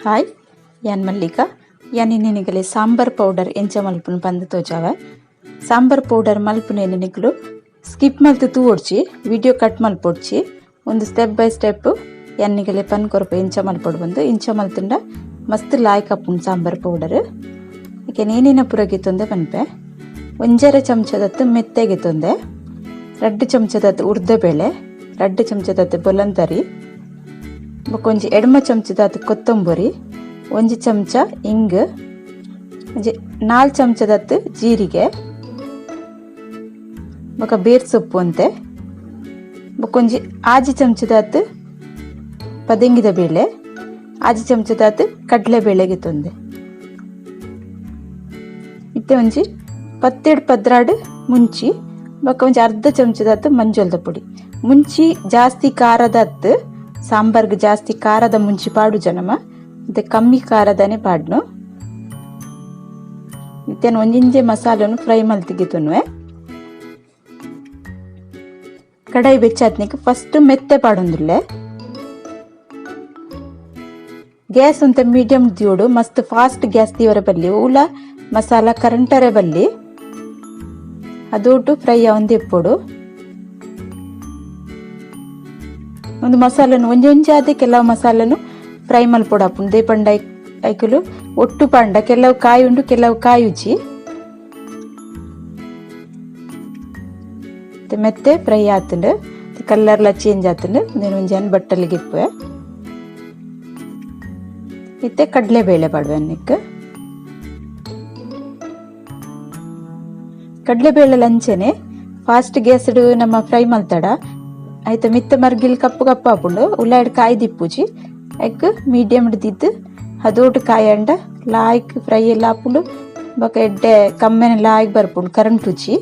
Hi ಯಾನ್ ಮಲ್ಲಿಕಾ ಯಾನ್ ನಿನಗಲೆ sambar powder ಎಂಚ ಮಲ್ಪುನು ಪಂದ್ ತೋಜಾವೆ. ಸಾಂಬಾರ್ ಪೌಡರ್ ಮಲ್ಪುನೇನು ನಿಕುಲು ಸ್ಕಿಪ್ ಮಲ್ತು ತೂವೊಡ್ಚಿ, ವಿಡಿಯೋ ಕಟ್ ಮಲ್ಪೊಡ್ಚಿ. ಒಂದು step by step ಯಾನ್ ನಿಗಲೆ ಪನ್ ಕೊರಪು ಎಂಚ ಮಲ್ಪೊಡು ಬಂದು ಇಂಚ ಮಲ್ತುಂಡ ಮಸ್ತ್ ಲಾಯ್ಕ್ ಆಪುಂಡು ಸಾಂಬಾರ್ ಪೌಡರ್. ಇಕೆ ನೇನಿನ ಪುರಗಿತ್ತೊಂದೆ ಪನ್ಪೆ. 1.5 ಚಮಚದತ್ತು ಮೆತ್ತೆಗೆ ತೊಂದೆ, 2 ಚಮಚದತ್ತು ಉರ್ದಬೇಳೆ, 2 ಚಮಚದತ್ತು ಬೊಲಂತರಿ, ಬೊಕೊಂಜಿ 2 ಚಮಚದತ್ತು ಕೊತ್ತಂಬರಿ, 1 ಚಮಚ ಇಂಗ್, 4 ಚಮಚದತ್ತು ಜೀರಿಗೆ, ಬೊಕ ಬೇರ್ ಸೊಪ್ಪು ಅಂತೆ, ಬೊಕೊಂಜಿ 6 ಚಮಚದತ್ತು ಪದೆಂಗಿದ ಬೇಳೆ, 6 ಚಮಚದತ್ತು ಕಡಲೆ ಬೇಳೆಗೆ ತೊಂದೆ. ಇತ್ತೆ ಒಂಜಿ 10-12 ಮುಂಚಿ, ಬೊಕ ಒಂಜಿ ಅರ್ಧ ಚಮಚದತ್ತು ಮಂಜೊಲ್ದ ಪುಡಿ. ಮುಂಚಿ ಜಾಸ್ತಿ ಖಾರದತ್ತು, ಸಾಂಬಾರ್ಗೆ ಜಾಸ್ತಿ ಖಾರದ ಮುಂಚಿ ಪಾಡು ಜನಮ, ಮತ್ತೆ ಕಮ್ಮಿ ಖಾರದನೆ ಪಾಡ್ನು. ಇತ್ತೆ ಒಂಜಿಂಜೆ ಮಸಾಲನು ಫ್ರೈ ಮಲ್ತಿಗೆ ತುನ್ನುವೆ. ಕಡಾಯಿ ಬೆಚ್ಚಾತ್ನಿಕ್ ಫಸ್ಟ್ ಮೆತ್ತೆ ಪಾಡೊಂದುಲ್ಲೆ. ಗ್ಯಾಸ್ ಅಂತ ಮೀಡಿಯಂ ದಿಯೋಡು, ಮಸ್ತ್ ಫಾಸ್ಟ್ ಗ್ಯಾಸ್ ದಿವರ ಬಲ್ಲಿ, ಊಲ ಮಸಾಲ ಕರಂಟರೆ ಬಲ್ಲಿ, ಅದೋಟು ಫ್ರೈ ಆವಂದೆ ಇಪ್ಪೊಡು. ಒಂದು ಮಸಾಲನು ಒಂಜೊಂಜಾದೆ ಕೆಲವು ಮಸಾಲನು ಫ್ರೈ ಮಲ್ಪೊಡು ಆಪುಂಡು. ದೇಪಂಡ ಐಕುಲು ಒಟ್ಟು ಪಾಂಡ ಕೆಲವು ಕಾಯಿ ಉಂಡು, ಕೆಲವು ಕಾಯಿ ಉಜ್ಜಿ. ಮೆತ್ತೆ ಫ್ರೈ ಆತುಂಡು, ಕಲರ್ಲ ಚೇಂಜ್ ಆತುಂಡು. ಒಂಜಿ ಬಟ್ಟಲಿಗೆ ಇಪ್ಪುವೆ. ಇತ್ತೆ ಕಡಲೆಬೇಳೆ ಪಾಡುವೆ ಅನ್ನಕ್ಕೆ. ಕಡಲೆಬೇಳೆ ಲಂಚನೆ ಫಾಸ್ಟ್ ಗ್ಯಾಸ್ ನಮ್ಮ ಫ್ರೈ ಮಲ್ತಡ ಆಯ್ತ ಮಿತ್ತ ಮರ್ಗಿಲ್ ಕಪ್ಪು ಕಪ್ಪು ಆಪುಂಡು, ಉಳ್ಳಾಡ್ ಕಾಯಿ ದಿಪ್ಪುಜಿ. ಐಕ್ ಮೀಡಿಯಂ ದಿದ್ದು ಅದೋಟು ಕಾಯಿ ಅಂಡ ಲಾಯ್ಕ್ ಫ್ರೈ ಎಲ್ಲ ಆಪುಂಡು. ಬೊಕ ಎಡ್ಡೆ ಕಮ್ಮೆನೆ ಲಾಯ್ಕ್ ಬರ್ಪುಂಡು ಕರಂಟುಜಿ.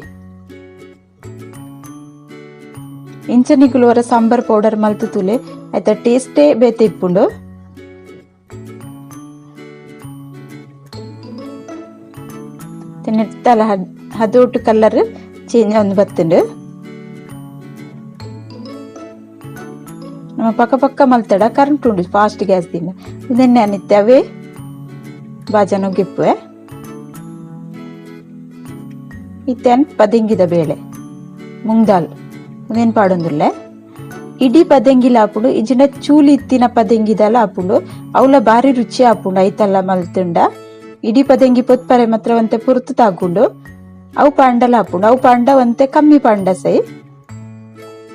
ಇಂಚ ನಿಕುಲು ವರ ಸಾಂಬಾರ್ ಪೌಡರ್ ಮಲ್ತು ತೂಲೆ, ಆಯ್ತ ಟೇಸ್ಟೇ ಬೇತೆ ಇಪ್ಪುಂಡು. ನೆತ್ತಲ ಹದೋಟು ಕಲರ್ ಚೇಂಜ್ ಒಂದು ಬತ್ತುಂಡು. ನಮ್ಮ ಪಕ್ಕ ಪಕ್ಕ ಮಲ್ತಡ ಕರೆಂಟ್ ಉಂಡು ಫಾಸ್ಟ್ ಗ್ಯಾಸ್ ದಿಂದ. ಉಂದೆನ್ನೆ ಅನಿತ್ತೆ ಅವೇ ಬಾಜನ ಗಿಪ್ಪುವೆ. ಇತ್ತೆ ಪದೆಂಗಿದ ಬೇಳೆ ಮುಂಗ್ ದಾಲ್ ಉಂದೆನ್ ಪಾಡೊಂದುಲ್ಲೆ. ಇಡೀ ಪದೆಂಗಿಲ ಆಪುಂಡು, ಇಜಿನ ಚೂಲಿ ಇತ್ತಿನ ಪದೆಂಗಿದಲ ಆಪುಂಡು, ಅವಲ ಬಾರಿ ರುಚಿ ಆಪುಂಡು. ಐತಲ್ಲ ಮಲ್ತುಂಡ ಇಡೀ ಪದೆಂಗಿ ಪೊತ್ಪರೆ ಮಾತ್ರ ಒಂತೆ ಪೊರ್ತು ತಾಗುಂಡು. ಅವು ಪಾಂಡಲ ಆಪುಂಡು, ಅವು ಪಾಂಡ ಒಂತೆ ಕಮ್ಮಿ ಪಾಂಡ ಸೈ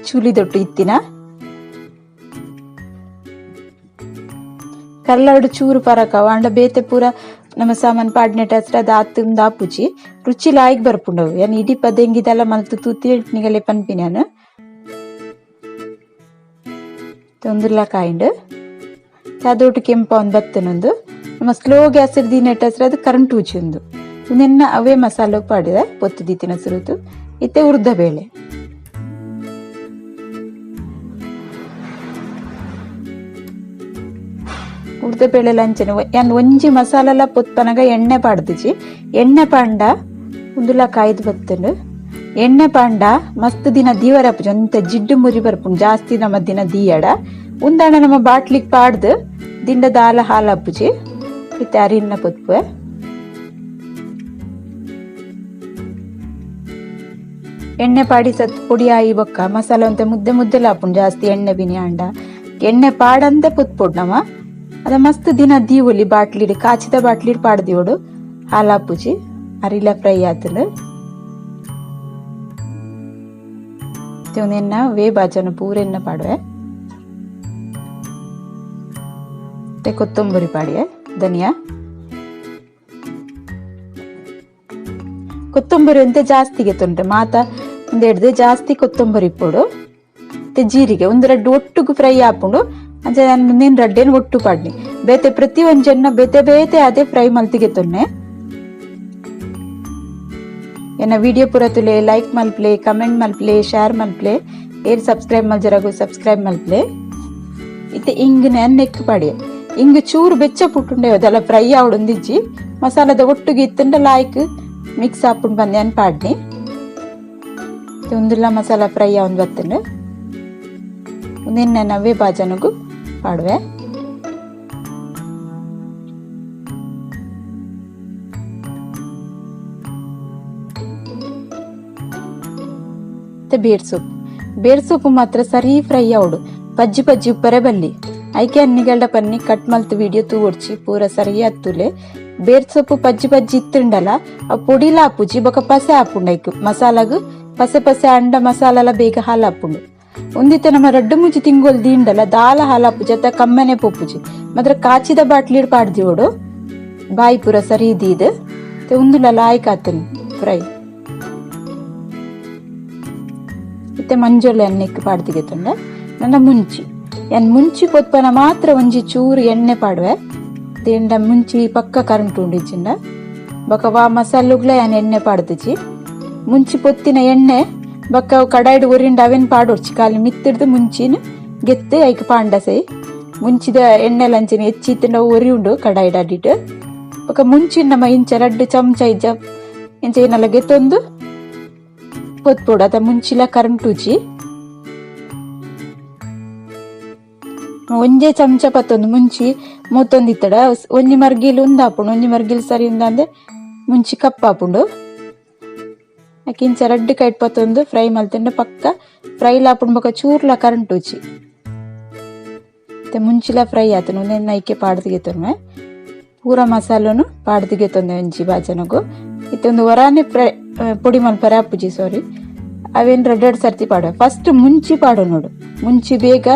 ಚೂಲಿ ದೊಟ್ಟು ಇತ್ತಿನ. ಕಲ್ಲರ್ಡ್ ಚೂರು ಪರಕ ಅಂಡ ಬೇತೆ ಪೂರ ನಮ್ಮ ಸಾಮಾನ್ ಪಾಡ್ನೆಟ್ ಹತ್ರ ಅದು ಆತುಂದು ಆಪುಜಿ, ರುಚಿ ಲಾಯ್ಕ್ ಬರ್ಪುಂಡವು. ಯಾನ್ ಇಡೀ ಪದೆಂಗಿದೆಲ್ಲ ಮಲ್ತು ತೂತಿ ನಿಗಲೆ ಪನ್ಪಿನಿ ಯಾನ್. ತೊಂದುಲ್ಲ ಕಾಯಿಂಡ್ ಅದೊಟ್ಟು ಕೆಂಪ ಒಂದು ಬತ್ತನೊಂದು. ನಮ್ಮ ಸ್ಲೋ ಗ್ಯಾಸ್ ದೀನೆಟ್ ಹತ್ರ ಅದು ಕರೆಂಟ್ ಊಚಿ ಒಂದು. ಉಂದೆನ್ನ ಅವೇ ಮಸಾಲೆ ಪಾಡಿದೆ ಪೊತ್ತು ದೀತಿನ ಸುರುತು. ಇತ್ತೆ ಉರ್ದ ಬೇಳೆ ಉರ್ದ ಬೇಳೆ ಲಂಚನೆ ಯಾನ್ ಒಂಜಿ ಮಸಾಲೆಲ ಪೊತ್ತನಗ ಎಣ್ಣೆ ಪಾಡ್ದಿಜಿ. ಎಣ್ಣೆ ಪಾಂಡ ಉಂದುಲ ಕಾಯ್ದು ಬತ್ತುಂಡು. ಎಣ್ಣೆ ಪಾಂಡ ಮಸ್ತ್ ದಿನ ದೀವರ ಒಂತೆ ಜಿಡ್ಡು ಮುರಿ ಬರ್ಪುಂಡು ಜಾಸ್ತಿ ನಮ್ಮ ದಿನ ದೀಯಡ. ಉಂದಾಣ ನಮ್ಮ ಬಾಟ್ಲಿಗ್ ಪಾಡ್ದು ದಿಂಡ ದಾಲ ಹಾಲಪ್ಪುಜಿ. ಇತ್ತೆ ಅರಿನ್ನ ಪೊತ್ಪುವೆ. ಎಣ್ಣೆ ಪಾಡಿ ಸತ್ ಪೊಡಿ ಆಯಿ ಬೊಕ್ಕ ಮಸಾಲೆ ಒಂತೆ ಮುದ್ದೆ ಮುದ್ದೆಲ ಆಪುಂಡು ಜಾಸ್ತಿ ಎಣ್ಣೆ ಬಿನಿ ಆಂಡ. ಎಣ್ಣೆ ಪಾಡಂದೆ ಪೊತ್ಪೊಡು ನಮ. ಅದ ಮಸ್ತ್ ದಿನ ದೀವೊಲಿ ಬಾಟ್ಲಿಡ್, ಕಾಚಿದ ಬಾಟ್ಲಿಡ್ ಪಾಡ್ದಿಯೋಡು ಹಾಲಾಪುಜಿ. ಅರಿಲ ಫ್ರೈ ಆತುಂಡು. ಉಂದೆನ್ನ ವೇ ಬಾಜನ ಪೂರೆನ್ನ ಪಾಡುವೆ. ಮತ್ತೆ ಕೊತ್ತಂಬರಿ ಪಾಡಿಯೆ, ಧನಿಯಾ ಕೊತ್ತಂಬರಿ ಒಂತೆ ಜಾಸ್ತಿಗೆ ತೊಂದ್ರೆ ಮಾತ ಒಂದೆಡ್ದು ಜಾಸ್ತಿ ಕೊತ್ತಂಬರಿ ಪೊಡು. ಮತ್ತೆ ಜೀರಿಗೆ ಒಂದು ರಡ್ಡು ಒಟ್ಟುಗು ಫ್ರೈ ಆಪುಂಡು. ಅಂಚ ನೀನ್ ರಡ್ಡೇನು ಒಟ್ಟು ಪಾಡ್ನಿ. ಬೇತೆ ಪ್ರತಿ ಒಂಜನ್ನ ಬೇತೆ ಬೇತೆ ಅದೇ ಫ್ರೈ ಮಲ್ತಿಗೆ ತೊನ್ನೆ. ಎನ್ನ ವಿಡಿಯೋ ಪೂರ ತುಲೆ, ಲೈಕ್ ಮಲ್ಪ್ಲೆ, ಕಮೆಂಟ್ ಮಲ್ಪ್ಲೆ, ಶೇರ್ ಮಲ್ಪ್ಲೆ. ಏರ್ ಸಬ್ಸ್ಕ್ರೈಬ್ ಮಲ್ಜರಗು ಸಬ್ಸ್ಕ್ರೈಬ್ ಮಲ್ಪ್ಲೆ. ಇತ್ತೆ ಇಂಗ್ ನೆಕ್ ಪಾಡಿಯೆ. ಇಂಗ್ ಚೂರು ಬೆಚ್ಚ ಪುಟ್ಟುಂಡೆ ಅದೆಲ್ಲ ಫ್ರೈ ಆವಡೊಂದಿಜ್ಜಿ. ಮಸಾಲದ ಒಟ್ಟುಗೆ ಇತ್ತುಂಡ ಲಾಯ್ಕ್ ಮಿಕ್ಸ್ ಆಪುಂಡು ಬಂದೆ ಪಾಡ್ನಿ. ಉಂದುಲ ಮಸಾಲ ಫ್ರೈ ಆವೊಂದು ಬತ್ತುಂಡು. ಉಂದೆನ್ನ ನವ್ವೆ ಬಾಜನಗು ಪಾಡುವೆ. ಇತ್ತೆ ಬೇರ್ ಸೊಪ್ಪು. ಬೇರ್ ಸೊಪ್ಪು ಮಾತ್ರ ಸರಿ ಫ್ರೈ ಆವೊಡು, ಪಜ್ಜಿ ಪಜ್ಜಿ ಉಪ್ಪರೆ ಬಲ್ಲಿ. ಐಕೆ ನಿಗಲ್ಡ ಪನ್ನಿ ಕಟ್ ಮಲ್ತ್ ವಿಡಿಯೋ ತೂವೊಡ್ಚಿ, ಪೂರ ಸರಿಯಾದ್ ತೂಲೆ. ಬೇರ್ ಸೊಪ್ಪು ಪಜ್ಜಿ ಪಜ್ಜಿ ಇತ್ತುಂಡಲ ಅವು ಪೊಡಿಲ ಆಪುಜಿ, ಬೊಕ ಪಸೆ ಆಪುಂಡು. ಐಕ್ ಮಸಾಲಾಗ್ ಪಸೆ ಪಸೆ ಅಂಡ ಮಸಾಲಾಲ ಬೇಗ ಹಾಲಾಪುಂಡು. ಉಂದಿತ್ತೆ ನಮ್ಮ ರಡ್ಡು ಮೂಜಿ ತಿಂಗೊಲ್ ದೀಂಡಲ ದಾಲ ಹಾಲಾಪುಜಿ ಅತ್ತ ಕಮ್ಮನೆ ಪೋಪುಜಿ. ಮಾತ್ರ ಕಾಚಿದ ಬಾಟ್ಲಿಡ್ ಪಾಡ್ದಿವೊಡು, ಬಾಯಿ ಪೂರ ಸರಿ ದೀದ್. ಉಂದುಲ ಲಾಯ್ಕ್ ಆತುಂಡು ಫ್ರೈ. ಇತ್ತೆ ಮಂಜೊಲ್ ಎಣ್ಣೆಕ್ ಪಾಡ್ದಿಗೆತುಂಡ ನನ್ನ ಮುಂಚಿ. ಎನ್ ಮುಂಚಿ ಪೊತ್ಪನ ಮಾತ್ರ ಒಂಜಿ ಚೂರು ಎಣ್ಣೆ ಪಾಡುವೆ, ದಿಂಡ ಮುಂಚಿ ಪಕ್ಕ ಕರೆಂಟ್ ಉಂಡು ಇಜ್ಜಿಂಡ. ಬೊಕ ವಾ ಮಸಾಲುಗ್ಲ ಯಾನ್ ಎಣ್ಣೆ ಪಾಡ್ದಿಜಿ. ಮುಂಚಿ ಪೊತ್ತಿನ ಎಣ್ಣೆ ಬೊಕ ಕಡಾಯಿಡ್ ಒರಿಂಡ ಅವೆನ್ ಪಾಡೊಡ್ಚಿ, ಖಾಲಿ ಮಿತ್ತಿಡ್ದು ಮುಂಚಿನ ಗೆತ್ತ್ ಐಕ್ ಪಾಂಡ ಸೈ. ಮುಂಚಿದ ಎಣ್ಣೆ ಲಂಚನೆ ಹೆಚ್ಚಿ ಇತ್ತಿಂಡ ಒರಿ ಉಂಡು ಕಡಾಯಿಡ್ ಅಡಿಟ್. ಬೊಕ ಮುಂಚಿನ ನಮ್ಮ ಇಂಚ ರಡ್ಡ್ ಚಮಚ ಇಜ್ಜ ಇಂಚ ಏನೆಲ್ಲ ಗೆತ್ತೊಂದು ಪೊತ್ಪೊಡು, ಅತ ಮುಂಚಿಲ ಕರಂಟುಜಿ. ಒಂಜೇ ಚಮಚ ಪತ್ತೊಂದು ಮುಂಚಿ ಮೂತೊಂದಿತ್ತಡ ಒಂಜಿ ಮರ್ಗಿಲ್ ಉಂದಾಪುಂಡು, ಒಂಜಿ ಮರ್ಗಿಲ್ ಸರಿ ಉಂದಂದೆ ಮುಂಚಿ ಕಪ್ಪಾಪುಂಡು. ಇಂಚ ರಡ್ಡ್ ಕೈಟ್ ಪತ್ತೊಂದು ಫ್ರೈ ಮಲ್ತುಂಡ ಪಕ್ಕ ಫ್ರೈ ಲಾಪುಂಡು, ಬೊಕ ಚೂರ್ಲ ಕರಂಟುಜಿ. ಮುಂಚಿಲ ಫ್ರೈ ಆತುಂಡು. ಉಂದೆನ್ ಐಕೆ ಪಾಡ್ದ್ ಗೆತೊನುವೆ, ಪೂರ ಮಸಾಲನು ಪಾಡ್ದ್ ಗೆತೊಂದೆ ಒಂಜಿ ಬಾಜನಗು. ಇತ್ತೆ ಒಂದು ಒರಾನೆ ಫ್ರೈ ಪೊಡಿ ಮಲ್ಪರೆ ಆಪುಜಿ, ಸಾರಿ. ಅವೆನ್ ರಡ್ಡ್ ರಡ್ಡ್ ಸರ್ತಿ ಪಾಡುವೆ. ಫಸ್ಟ್ ಮುಂಚಿ ಪಾಡೊನೊಡು, ಮುಂಚಿ ಬೇಗ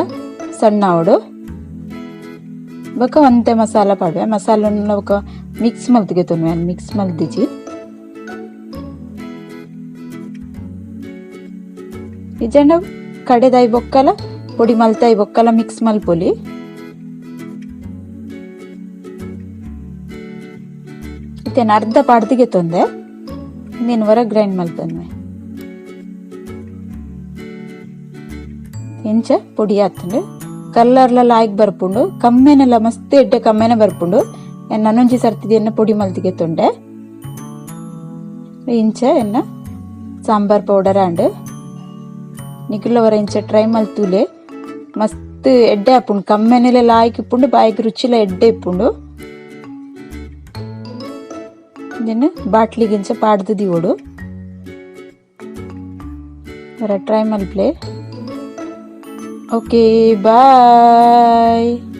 ಸಣ್ಣ ಆವೊಡು. ಬೊಕ ಒಂತೆ ಮಸಾಲ ಪಾಡುವೆ. ಮಸಾಲನ್ ಬೊಕ ಮಿಕ್ಸ್ ಮಲ್ತ್ ಗೆತೊನುವೆ, ಮಿಕ್ಸ್ ಮಲ್ದಿಜಿ. ಇಜ್ಜಂಡ ಕಡೆದಾಯಿ ಬೊಕ್ಕಲ ಪೊಡಿ ಮಲ್ತಾಯಿ ಬೊಕ್ಕಲ ಮಿಕ್ಸ್ ಮಲ್ಪೊಲಿ. ಇತ್ತೆ ಅರ್ಧ ಪಾಡ್ದ್ ಗೆತೊಂದೆ, ಉಂದೆನ್ ಒರ ಗ್ರೈಂಡ್ ಮಲ್ತೊನುವೆ. ಇಂಚ ಪೊಡಿ ಆತುಂಡು. ಕಲರ್ಲ ಲಾಯ್ಕ್ ಬರ್ಪುಂಡು, ಕಮ್ಮೆನೆಲ ಮಸ್ತ್ ಎಡ್ಡೆ ಕಮ್ಮೆನೆ ಬರ್ಪುಂಡು. ಎನ್ನ ನನೊಂಜಿ ಸರ್ತಿ ಎನ್ನ ಪೊಡಿ ಮಲ್ತ್ ಗೆತೊಂಡೆ. ಇಂಚ ಎನ್ನ ಸಾಂಬಾರ್ ಪೌಡರ್ ಆಂಡ್. ನಿಕುಲ ಒರ ಇಂಚ ಟ್ರೈ ಮಲ್ತುಲೆ, ಮಸ್ತ್ ಎಡ್ಡೆ ಆಪುಂಡು. ಕಮ್ಮೆನೆಲ ಲಾಯ್ಕ್ ಇಪ್ಪುಂಡು, ಬಾಯಿಗ್ ರುಚಿಲ ಎಡ್ಡೆ ಇಪ್ಪುಂಡು. ಉಂದೆನ್ ಬಾಟ್ಲಿಗ್ ಇಂಚ ಪಾಡ್ದ್ ದೀವೊಡು. ಒರ ಟ್ರೈ ಮಲ್ಪುಲೆ. Okay, bye.